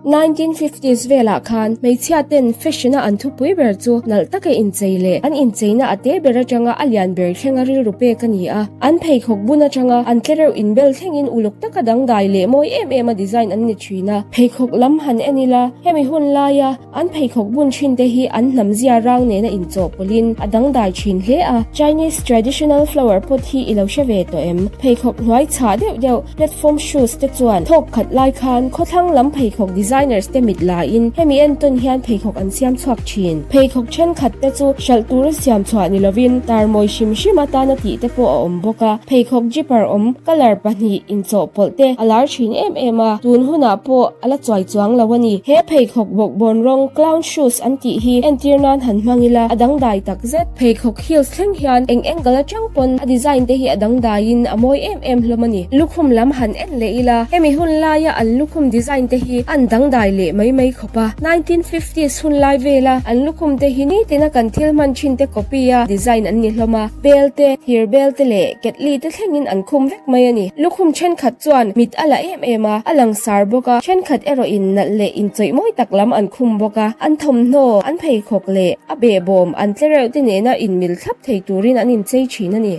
1950s velah khan hmeichhia ten fashion a an thupui ber chu nalh taka inchei leh an incheina a te ber atanga a lian ber thlenga rilru pek a ni a. An pheikhawk bun atanga an tlereuh inbel thlengin uluk taka dangdai leh mawi em em a design an ni thin a. Pheikhawk lam han en ila, hemi hun laia an pheikhawk bun thin te hi an hnam zia rang nena inchawhpawlhin a dangdai thin hle a. Chinese traditional flower pot hi i lo hre ve tawh em? Pheikhawk hnuai chhah deuh deuh platform shoes te chuan thawk khat lai khan khawthlang lam pheikhawk designers te mit laiin hemi entawn hian pheikhawk an siam chhuak thin. Pheikhawk thenkhat te chu hralh tura siam chhuah ni lovin tarmawi hrim hrim atana tih te pawh a awm bawk a. Pheikhawk zipper awm colour pahnih inchawhpawlh te a lar thin em em a, tun hunah pawh a la chuai chuang lo a ni. He pheikhawk bawkbawn rawng clown shoes an tih hi entir nan han hmang ila a dangdai tak zet. Pheikhawk heels thleng hian eng angle atang pawn a design te hi a dangdaiin a mawi em em hlawm a ni. Lukhum lam han en leh ila, hemi hun laia an lukhum design te hi an dangdai leh mai mai khawp a. 1950s hun lai vela an lukhum te hi nitina kan thil hman thin te copy a design an ni hlawm a. Bel te, thir bel te leh ketli te thlengin an khum vek mai a ni. Lukhum thenkhat chuan mit a la em em a, a langsar bawk a, thenkhat erawh in nalh leh inchawih mawi tak lam an khum bawk a. An thawmhnaw, an pheikhawk leh a behbawm an tlereuh te nena inmil thlap thei turin an inchei thin a ni.